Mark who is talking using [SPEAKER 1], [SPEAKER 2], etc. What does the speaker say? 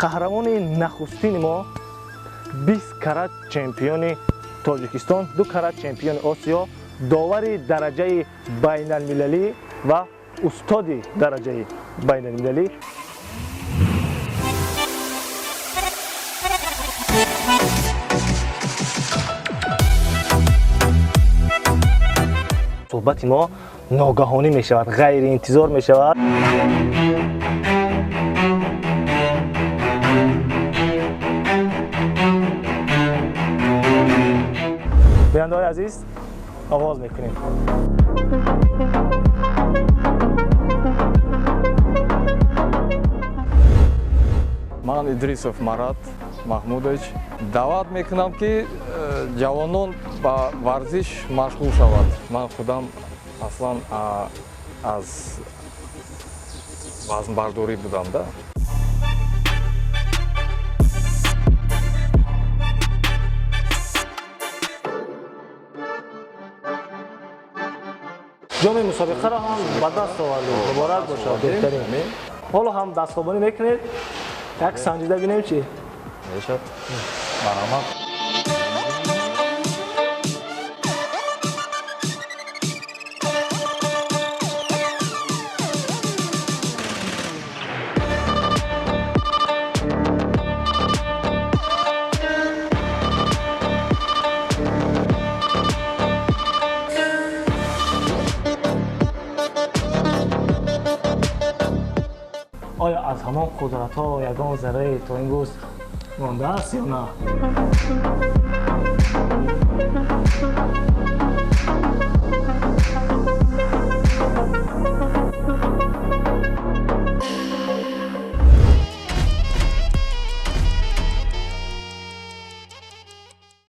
[SPEAKER 1] Қаҳрамони нахустини мо 20 карат чемпиони Тоҷикистон, 2 карат чемпиони Осиё, довари дараҷаи байналмилалӣ ва устоди дараҷаи байналмилалӣ. Суҳбати мо ногаҳонӣ мешавад, ғайриинтизор мешавад. Бинандаҳои азиз, оғоз мекунем.
[SPEAKER 2] Ман Идрисов Марат Маҳмудович даъват мекунам, ки ҷавонон ба варзиш машғул шаванд. Ман худам аслан аз вазнбардорӣ будам, да.
[SPEAKER 1] Ҷоми мусобиқаро ҳам ба даст овардед. Муборак бошад, беҳтарин. Ҳоло ҳам дастхобонӣ мекунед, як санҷида бинем чӣ
[SPEAKER 2] мешавад. Марҳамат.
[SPEAKER 1] Оё аз ҳамон қудратҳо ягон заррае то имрӯз мондааст ё на?